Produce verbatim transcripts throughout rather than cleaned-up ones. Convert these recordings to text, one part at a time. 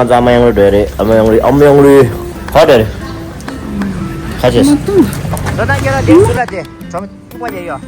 ང་ཚོ་ཨ་མ་གཡང་རུས་འགྲོ་ཡ་རེད། ཨ་མ་གཡང་རུས། ཨ་མ་གཡང་རུས་ག་འགྲོ་ཡ་རེད། ག་བྱས། ཁྱོད་རང་སྐྱོ་ན་དེ་ཟུར་ལ་དེ་གྲོགས་མོ་སྐྱུག་པ་རྒྱག་ཡོད།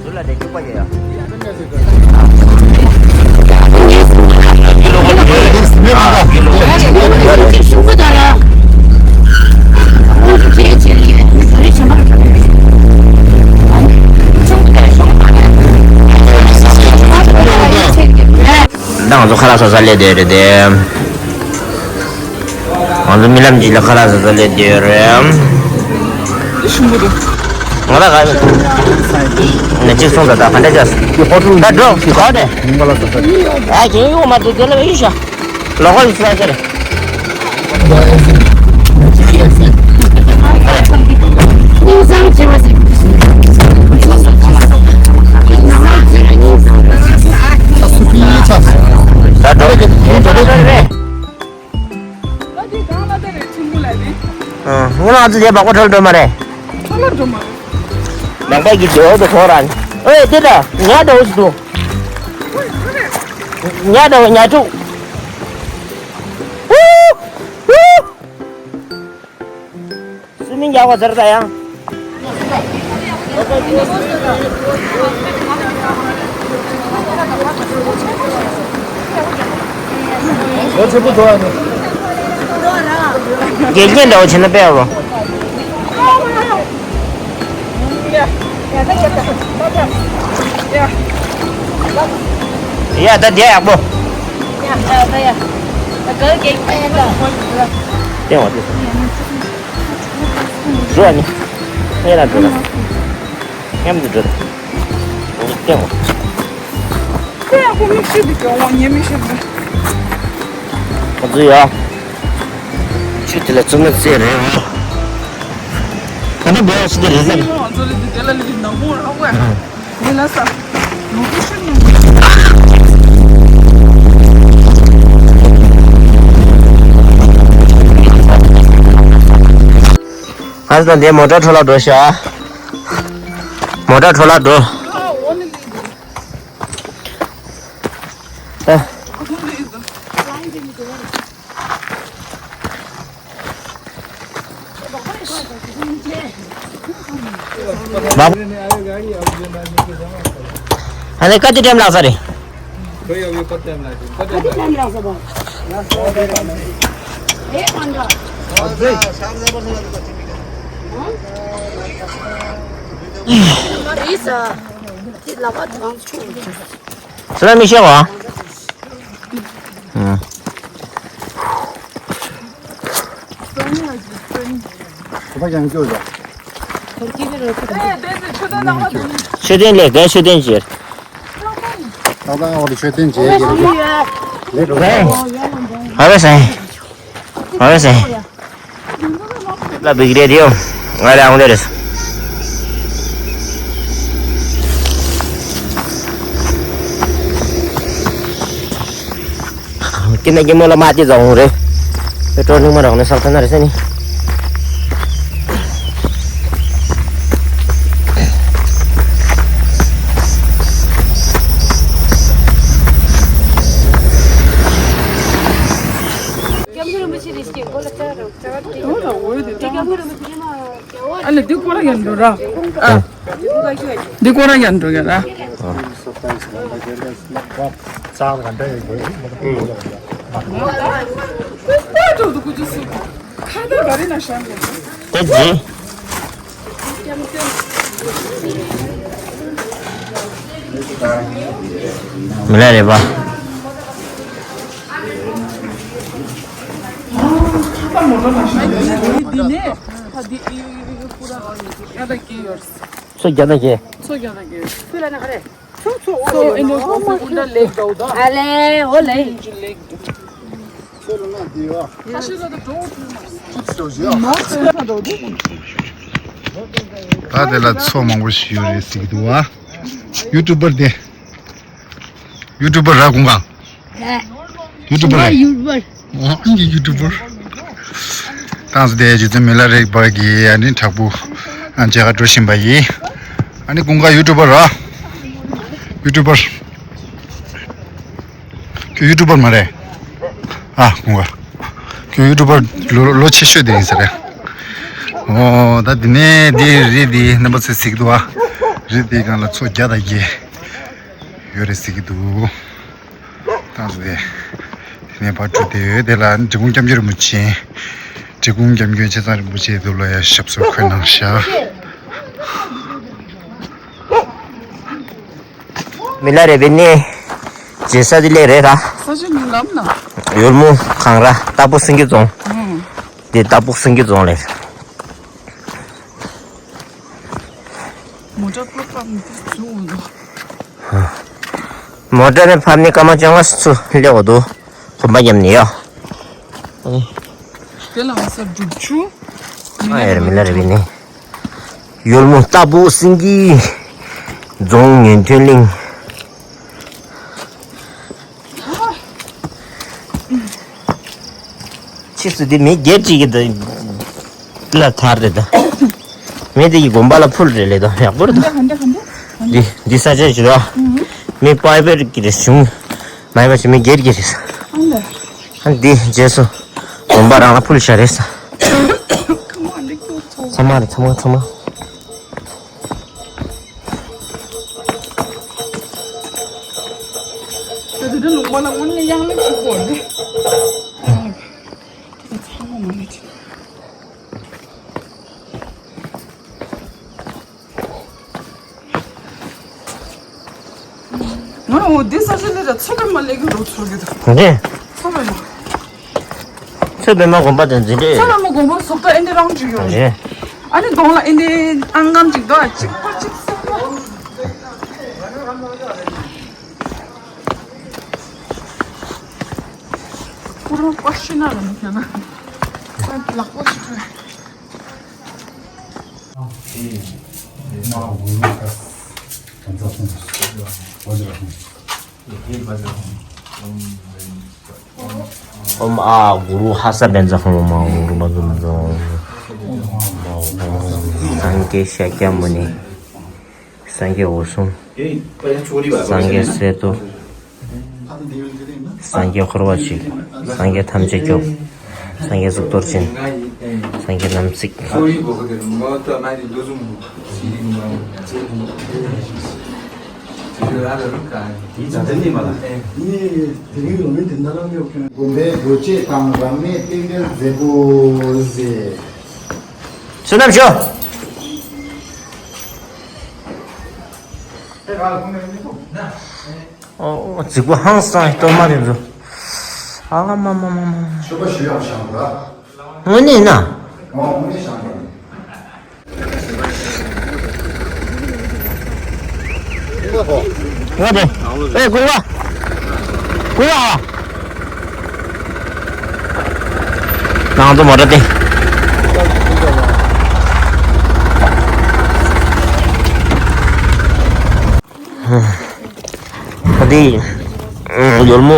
ཟུར་ལ་དེ་སྐྱུག་པ་རྒྱག་ཡོད། ད་ང་ཚོ་ཁ་ལག་ཟ་ས་སླེབས་བསྡད་རེད་དེ། ང་ཚོ་རྨི་ལམ་གྱི་ལ་ཁ་ལག་ཟ་ས་སླེབས་བསྡད་རེད། ང་ལ་ག་ནས་གཅིག་སོང་ད་ད་ག་འདྲ་བྱས། ད་འགྲོ་ག་ནས། ཨ་ཁྱེད་ཡོང་མ་ཐུབ་དེ་ལ་ཡིན་ཤག་ལོག་ག་ལ་ཟ་ས་རེད། ཨ། སྔོན་ལ་ང་ཚོ་དེ་སྦག་པ་འཕྲོ་ལ་འགྲོ་མ་རེད། འཕྲོ་ལ་འགྲོ་མ་རེད། ནང་པ་གི་ཇོ་བོ་དུ་ཐོ་རང་། ཨོའི་དེ་ད་ཉ་འདྲ་བོ་ཞིག་འདུག་ཉ་འདྲ་བོ་ཉ་ཕྲུག་སུ་མིན་རྒྱག་པ་ཟེར་ད་ཡང་། དགེ་རྒན་འདྲ་བོ་བྱས་ན་དཔེ་ཡག་པོ། ཡ་ད་དེ་ཡག་པོ། སྟེང་བ་དེ། འགྲོ་ཨ་ནི། ཨེ་ན་འགྲོ་ན། མཉམ་དུ་འགྲོ་ན། འདི་སྟེང་བ། ཁོ་ཡང་ཁོ་མིག་ཤེལ་དུ་གྱོང་བ་ངའི་མིག་ཤེལ་དུ། ཁོ་ཚོ་ཡ། ཆུ་དེ་ལ་བཙུགས་ན་རྩེ་རེད་བ། ད་ནི་འབྲེལ་བ་ཞིག་དེ་རེད་ཟེར། ང་ཚོ་ལ་དེ་དེ་ལ་ལི་ནག་པོ་རང་བ། ལི་ལ་ས། ནག་པོ་ཤོད་ནག་པོ། ང་ཚོ་དང་དེ་མོ་ཊ་འཕྲོ་བརླག་འགྲོ་ཤག་མོ་ཊ་འཕྲོ་བརླག་འགྲོ། ཨ། ཨ་ནི་ཀ་ཏི་ཊེམ་ལགས་ས་རེད། སུ་ལ་མི་ཤེས་བ། མཆོད་རྟེན་ལས་ཀའི་མཆོད་རྟེན་ཅིག་ཏག་ཏག་འོ་དེ་མཆོད་རྟེན་བྱས་ཀྱི་རེད། ཨ་རེ་སེ། ཨ་རེ་སེ། ལ་བིག་རེད་ཡོ། ང་རེ་ཨང་རེ་རེད། ཀི་ན་ཀི་མོ་ལ་མ་ཏི་ཛོང་རེད། པེ་ཏྲོལ་ནི་མ་རག་ནི་སག་ཐ་ན་རེ་སེ་ནི། སྐྱབས་མགོན་རིན་པོ་ཆེ་རེ་ཞིག་གོ་ལ་ཙག་རོགས་ཙག་རོགས་ཏེ། ཨོ་ལ་འོ་དེ་ཙག་སྐྱབས་མགོན་རིན་པོ་ཆེ་མ། ཨ་ལ་འདི་སྐོར་ར་ཡང་འགྲོ་ར། ཨ། འདི་སྐོར་ར་ཡང་འགྲོ་ཡ་ར། དེ་ཅི། མི་ལ་རེད་པ། ཚོ་རྒྱ་ད་གེ། ཚོ་རྒྱ་ད་གེ། ཚོ་ཨེ་ནོ་ཁོ་ཚོ་ཀུན་ད་ལེགས་འགྲོ་ད། ཨ་ལེ་འོ་ལེ། ལེགས་འགྲོ། ད་དེ་ལ་ཚོ་མང་པོ་ཞིག་ཡོད་རེད་ཟེར་གྱི་འདུག་བ། ཡུ་ཊུབ་པར་དེ། ཡུ་ཊུབ་པར་ར་ཀུན་དགའ། ཡུ་ཊུབ་པར་རེད། ཡུ་ཊུབ་པར། ཨོ་ཨང་གི་ཡུ་ཊུབ་པར། ཏང་སི་དེ་རྗེ་བཙུན་མི་ལ་རིག་པ་གི་ཨ་ནི་དྲག་པོ་ཨ་མཇལ་ཁ་འགྲོ་བཞིན་པ་ཡིན། ཨ་ནི་ཀུན་དགའ་ཡུ་ཊུབ་པར་ར། ཡུ་ཊུབ་པར། ཁྱོད་ཡུ་ཊུབ་པར་མ་རེད། ཨ་ཁོང་ག་ཁྱོད་ཡུ་ཊུབ་པར་ལོ་ལོ་ཆེ་ཤོས་དེ་ཡིན་ས་རེད། ཨོ་ད་དེ་ནས་དེ་རི་དེ་རྣམ་པ་ཚོས་གཟིགས་འདུག་ཨ། རི་དེ་སྒང་ལ་མཚོ་བརྒྱ་དང་བརྒྱད་ཡོད་རེད་ཟེར་གྱི་འདུག་ད་དེ་དེ་ནས་ཕར་འགྲོ་དེ་ཡོད་དེ་ལ་འབྲི་གུང་སྐྱབས་མགོན་རིན་པོ་ཆེ། འབྲི་གུང་སྐྱབས་མགོན་ཆེ་ཚང་རིན་པོ་ཆེ་དུ་ལ་ཡ་ཞབས་སོར་འཁོད་གནང་ཤག་མི་ལ་རས་པའི་གནས། རྗེ་ས་དེ་ལས་རེད་ད། ས་ཆ་མི་ལམ་ན། ཡོལ་མོ་གངས་ར་སྟག་ཕུག་སེང་གེ་རྫོང་། ཨང་། འདི་སྟག་ཕུག་སེང་གེ་རྫོང་ལས། མོ་ཊ་ཀོ་ཀ་མི་ཚུགས་འོང་དོ། མོ་ཊ་ནས་ཕབ་ནས་སྐར་མ་བཅོ་ལྔ་ཚུར་སླེབས་འོང་དོ། གོམ་པ་བརྒྱབ་ནས་ཡོ། དེ་ལ་ང་ས་སྒྲུབ་ཆུ། ཨ་ཡར་མི་ལ་རས་པའི་གནས། ཡོལ་མོ་སྟག་ཕུག་སེང་གེ་རྫོང་ཉེན་ཐོན་གླིང་། ཕྱིས་སུ་འདི་མི་སྒེར་གཅིག་གི་ད་ལ་ཐར་རེད་ད། མི་དེ་ཡི་དགོན་པ་ལ་ཕུལ་རེད་ལེ་ད་ཡག་པོ་རེད་ད། འདི་འདི་ས་ཆ་ཞིག་ར། མི་པའི་པེར་གི་རེད་བྱུང་། མ་ཡི་པ་ཞིག་མི་སྒེར་གྱི་རེད་ས། ཨ་འདི་རྗེས་སུ་དགོན་པ་རང་ལ་ཕུལ་བཞག་རེད་ས། ཚང་མ་རེད་ཚང་མ་ཚང་མ། ད་དེ་འདྲ་ལུང་པ་ལ་དངོས་གནས་གཡང་ལེ་ཞིག་དགོས་རེད། ད་ཚང་མ་མ་ལེ་ཅིག་ང་འོ་འདི་ས་ཆ་ལས་ད་ཚོ་པའི་མ་ལས་ཀྱི་རོ་ཚོར་གི་འདུག་རེད། ཚོ་པའི་མ། ཚོ་པའི་མ་དགོན་པ་དང་འཛིན་གྲྭ། ཚོ་པའི་མ་དགོན་པ་ཟོག་ད་ཨེ་འདི་རང་ཅིག་ཡོད་རེད། ཨ་ནི་གདོང་ལ་ཨེ་འདི་ཨང་སྒམ་ཅིག་འདུག་ཨ་གཅིག་པ་གཅིག་སེ། ཁོ་རང་པ་ཤི་ན་ར་མི་ཁྱོད་ན། ལག་པ་ཤི་ཁྲོད། ཨོཾ་ཨཱཿ་གུ་རུ་ཧ་ས་བཛྲ་ཧཱུྃ། ཨོཾ་ཨཱཿ་གུ་རུ་བཛྲ་ཧཱུྃ། ཨོཾ་སངས་རྒྱས་ཤཱཀྱ་མུ་ནེ། སངས་རྒྱས་འོད་སྲུང་། སངས་རྒྱས་གསེར་ཏོག་སངས་རྒྱས་འཁོར་བ་ཞིག་སངས་རྒྱས་ཐམས་ཅད་སྐྱོབ། སངས་རྒྱས་གཙུག་ཏོར་ཅན། སངས་རྒྱས་རྣམ་གཟིགས། དགོན་པའི་སྒོ་འབྱེད་དང་རབ་གནས་རྟེན་འབྲེལ་མཛད་སྒོ་མཛད། བསོད་ནམས་ཞུ། ཨོ། རྫིག་པོ་ཧང་སང་གཏོར་མ་དེ་ཚོ། ཨ་མ་མ་མ་མ། མཆོད་པ་ཞུ་ཡག་བཞག་འདུག་ཨ། དངོས་གནས་ན། ཨོ་དངོས་གནས་བཞག་འདུག་ཨ། ཨོ་དེ། ཨེ་ཀུན་དགའ། ཀུན་དགའ། ང་ཚོ་མོ་ཊ་དེ། ད་དེ་ཡོལ་མོ་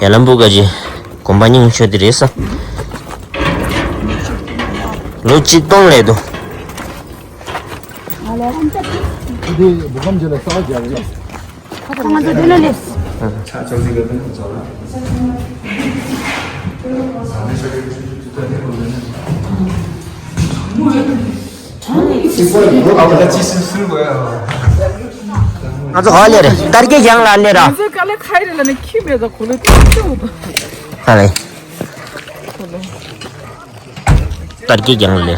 ཡ་ལམ་བུ་ག་ཅི་དགོན་པ་རྙིང་ཤོས་དེ་རེད་ས། ལོ་གཅིག་སྟོང་ལས་འདུག་ང་ཚོ་འདི་ལ་སླེབས། ང་ཚོ་ག་ལེ་རེད། སྟར་གྱི་གྱང་ལ་ལེ་ར། ང་ཚོ་ག་ལེ་ཁ་ཡི་རེད་ལ་ནི་ཁྱི་མེད་ད་གོ་ལེ་ཏོག་ཏོག་ད། ག་ལེ། སྟར་གྱི་གྱང་ལ་ལེ།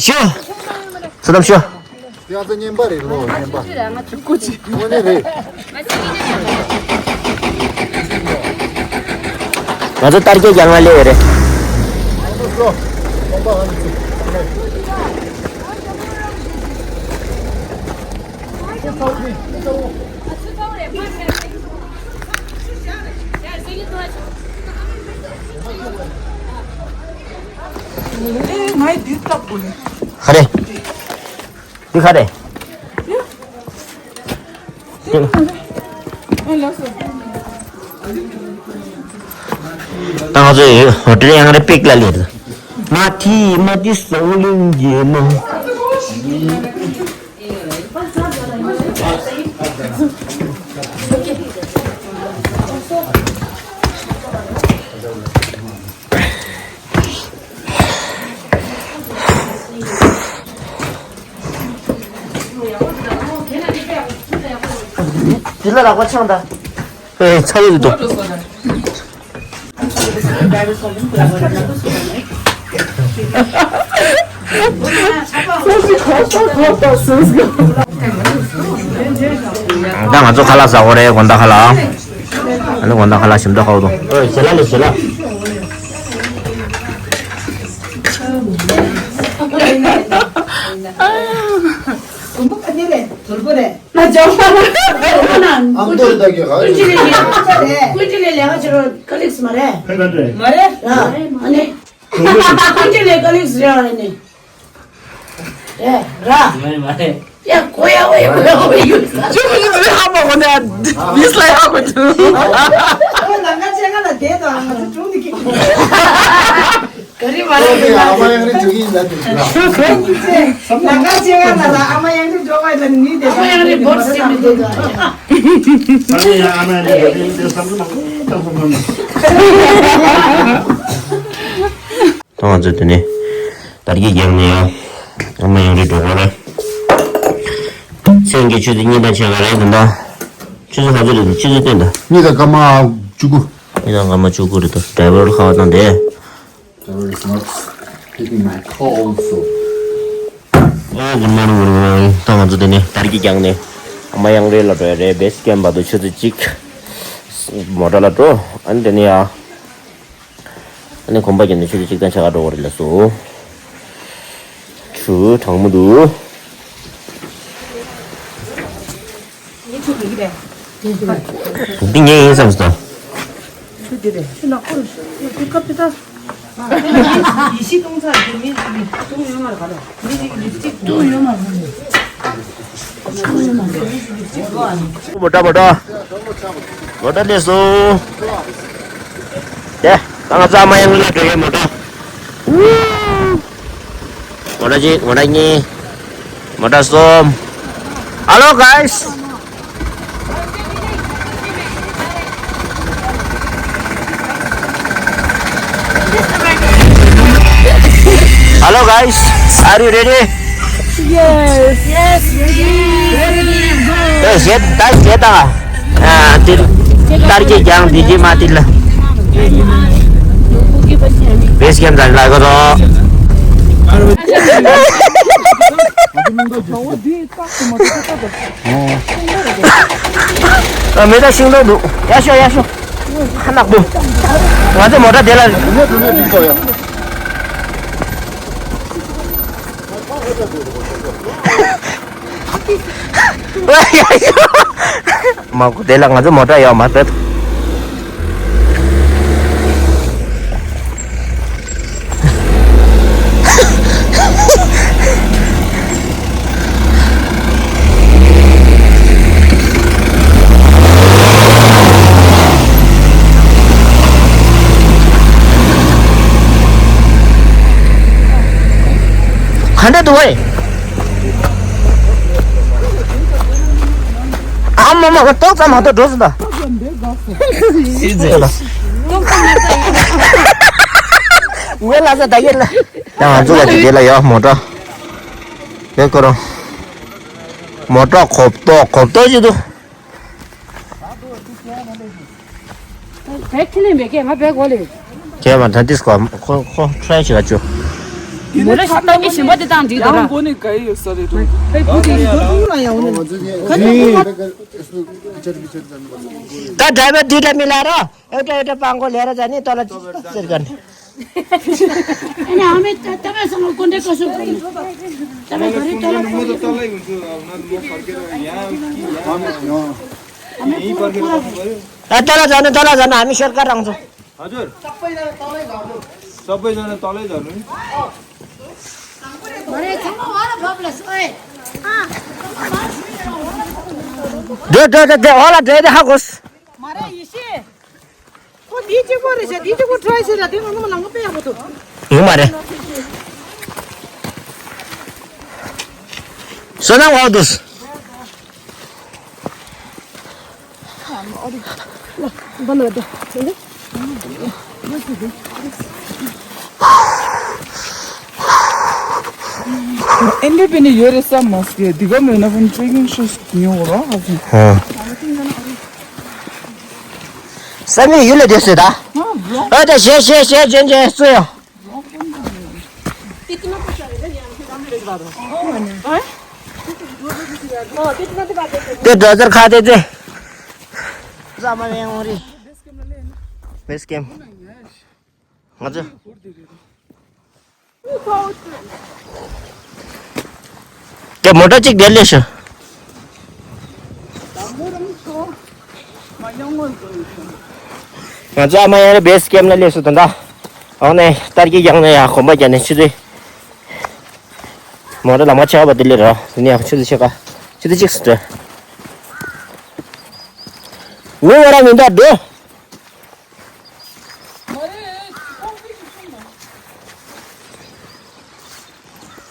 ཞུ། བསོད་ནམས་ཞུ། ཡ་ད་བསྙེན་པ་རེད་ལོ་བསྙེན་པ། དངོས་གནས་རེད། ང་ཚོ་སྟར་གྱི་གྱང་ལ་སླེབས་ཡོད་རེད། ཨེ་ང་ཡི་འདི་ལྟ་བུ་ལེ། ཧ་རེ། འདི་ག་རེ། ད་ང་ཚོ་ཧོ་ཊེལ་ཡང་རེ་པིག་ལ་ལེ། མ་ཐི་མ་ཐི་སོང་ལིང་གི་མོ། དེ་ལ་ལག་པ་འཆང་ད། ཨེ་ཚ་བོ་དེ་དོ། ད་ང་ཚོ་ཁ་ལག་ཟ་དགོས་རེད། དགོང་དག་ཁ་ལག་ཨ་ནི་དགོང་དག་ཁ་ལག་ཞིམ་ཏོག་ཁ་བོ་དང་། ཨོ་ཞལ་ལག་ལས་ཞལ་ལག་ཨ་མདོ་རེད་ད་གི་ག་ཀུན་གཅིག་ལས་ཀུན་གཅིག་ལས་ལས་ཀ་བྱེད་རོགས་ཀ་ལིགས་མ་རེད། ཕེབས་ཀ་འདྲ། མ་རེད། ཨ་ནི་ཀུན་གཅིག་ལས་ཀ་ལིགས་རེད། ཨ་ནི་རེད་ར། མ་རེད་མ་རེད། ཡ་གོ་ཡ་ཝེ་གོ་ཡ་ཝེ་ཡུལ་ས། ཅི་མི་ཅི་ཧ་མ་གོ་ནས་ཡིས་ལ་ཡ་གོ་ཅུ། ཁོ་ལ་ང་ཆེ་ང་ལ་བསྡད་དང་ང་ཚོ་དྲུང་དེ་གི། ག་རེ་མ་རེད། ཨ་མ་ཡང་རེ་ཅུ་ཡིན་ལ་དེ་ཅུ་ལ། ཁྱེད་ཀྱིས་ཚེ་ལ་ང་ཆེ་ང་ལ་ལ་ཨ་མ་ཡང་རེ་འགྲོ་བ་ལ་ནི་དེ་ཨ་མ་ཡང་རེ་བོར་སེམས་མི་དེ་དང་། ཨ་མ་ཡང་ཨ་མ་ཡང་རེ་བོར་སེམས་མི་དེ་དང་། ད་ང་ཚོ་དེ་ནས་དར་རྒྱས་རྒྱབ་ནས་ཡང་ཨ་མ་ཡང་རེ་འགྲོ་དགོས་རེད། མཚན་གྱི་ཆུ་ཚོད་གཉིས་དང་ཕྱེད་ཀ་རེད་དེ་འདྲ། ཆུ་ཚོད་ག་ཚོད་རེད། ཆུ་ཚོད་སྟོན་དང་། གཉིས་དང་སྐར་མ་བཅུ་དགུ། གཉིས་དང་སྐར་མ་བཅུ་དགུ་རེད་དོ། ཌ་རའི་ཝར་ཁ་བ་བཏང་སྟེ། Driver is not picking my call, so. Oh, good morning, good morning. ད་ང་ཚོ་དེ་ནས་དར་རྒྱས་རྒྱབ་ནས་ཨ་མ་ཡང་རེ་ལ་འགྲོ་ཡ་རེད། བེས་ཀེམ་བར་དུ་ཆུ་ཚོད་གཅིག་མོ་ཊ་ལ་འགྲོ། ཨ་ནི་དེ་ནས་ཡ། ཨ་ནི་གོམ་པ་བརྒྱབ་ནས་ཆུ་ཚོད་གཅིག་དང་ཕྱེད་ཀ་འགྲོ་དགོས་རེད་ལགས་སོ། ཆུ་གྲང་མོ་འདུག་འདི་ངའི་ཡིན་བསམ་སོང་། ཆུ་འདི་རེད། ཆུ་ནག་པོ་རེད། ཆུ་དེ་སྐབས་དེ་ད། ཡེ་ཤེས་གཏོང་ཚར་རྒྱུ་མིན་གྱི་གཏོང་ཡོད་མ་རེད་ག་རེ། མི་གཅིག་ལིབ་སྟིག་གཏོང་ཡོད་མ་རེད། མོ་ཊ་མོ་ཊ། མོ་ཊ་སླེབས་སོང་། དེ་ད་ང་ཚོ་ཨ་མ་ཡང་ལ་འགྲོ་ཡས་མོ་ཊ། མོ་ཊ་གཅིག་མོ་ཊ་གཉིས། མོ་ཊ་གསུམ། Hello guys. Hello guys, are you ready? Yes. Yes, ready. Ready, go. Yes, yes, that's it. ཨ་ཏི་ལ། དར་རྒྱས་རྒྱབ་འདི་རྗེས་མ་ཏི་ལ། བེས་ཀེམ་དང་ལ་གོ་རོ། ཨ་མེ་ད་ཤིང་ཏོག་འདུག་ཡར་ཤོག་ཡར་ཤོག་ཁ་ནག་པོ། ང་ཚོ་མོ་ཊ་དེ་ལ། མ་གོ་དེ་ལ་ང་ཚོ་མོ་ཊ་ཡོད་མ་རེད། ག་འདྲ་འདུག་ཨེ། ཨ་མ་མ་ཏོག་ཙམ་མ་གཏོགས་འགྲོ་སོང་ད། ངའི་ལ་ས་ད་ཡེ་ལ། ད་ང་ཚོ་ལ་དེ་དེ་ལ་ཡོད་མོ་ཊ། དེ་ཁོ་རང་། མོ་ཊ་གོབ་ཏོ་གོབ་ཏོ་ཅིག་འདུག་བེག་ཁྱི་ལས་མེད་ཀྱི་ང་བེག་གོ་ལས། ཁྱེད་མ་ད་ཏིས་གོ་ཁོ་ཁོ་ཁྲའི་ཞིག་ག་ཅུ། མོ་ཊ་ཤ་སྟག་གི་ཞིམ་པ་དེ་དང་འགྲིག་ཡང་དོ་མགོ་ནས་ག་ཡི་ཡོད་ས་རེད་དོ། ར། བེག་བུ་དེ་ཡིན་དོ་ལ་ཡང་འོ་ནས། ད་ཌ་རའི་ཝར་དེ་ལ་མི་ལ་ར་ཨེ་ཏྲ་ཨེ་ཏྲ་པང་གོ་ལས་ར་ཅན་ནི་ཏོ་ལ་ཟེར་ག་ནི། ཨ་ནི་ཨ་མའི་ཏ་ཏ་མའི་སང་ལོ་ཀོན་ཏེ་ཀ་སོ་ཀོན། ཏ་མའི་ག་རེ་ཏ་ལ་ཀོན་ཏེ་ཀ་སོ། ཨ་མའི་ཏ་ལ་ཟ་ནི་ཏ་ལ་ཟ་ནི་ཨ་མའི་ཤོར་ཀ་རང་ཚོ། हजुर। सबै जना तलै झर्नु नि। मरे छम्मा वाला बाबला सोए। दे दे दे दे वाला दे दे हागोस। मारे इसे। को दी चिक बोरे से दी चिक को ट्राई से दी नु लंग पे आबो तो। ཡོང་མ་རེད། So now how this? ཨེ་འདྲ་བས་ནི་ཡོད་རེད་བསམ་མ་སོང་། འདི་ག་མེད་ན་ཕུན་ཚོགས་ཀྱི་ཤོད་ཉོ་བ་ཧ་ཟིན། ཧ། བསམ་ཡས་ཡུལ་ལ་བསྡད་སོང་ད། ཨ་ད་ཞེ་ཞེ་ཞེ་ཅན་ཅན་སུ་ཡོད། དེ་འགྲོ་ཟེར་ཁ་དེ་ཚེ། ཟ་མ་ལེན་འོང་རེད། བེས་ཀེམ། ང་ཚོ། དེ་མོ་ཊ་གཅིག་དེ་ལས་ཤོ། ང་ཚོ་ཨ་མ་ཡང་རེ་བེས་ཀེམ་ལ་སླེབས་སོང་ད། འོང་ནས་སྟར་གྱི་ཡང་ནས་ཡ་གོམ་པ་རྒྱག་ནས་ཆུ་ཚོད། མོ་ཊ་ལམ་ཁ་ཆགས་པ་དེ་ལས་ར་དེ་ནས་ཡང་ཆུ་ཚོད་ཕྱེད་ཀ་ཆུ་ཚོད་གཅིག་སུ་འགྲོ། ངུ་བ་ར་མི་འདའ་འགྲོ།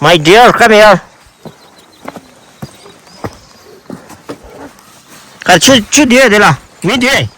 My dear, come here. ག་ཆུ་ཆུ་དེ་དེ་ལ་མི་དེ།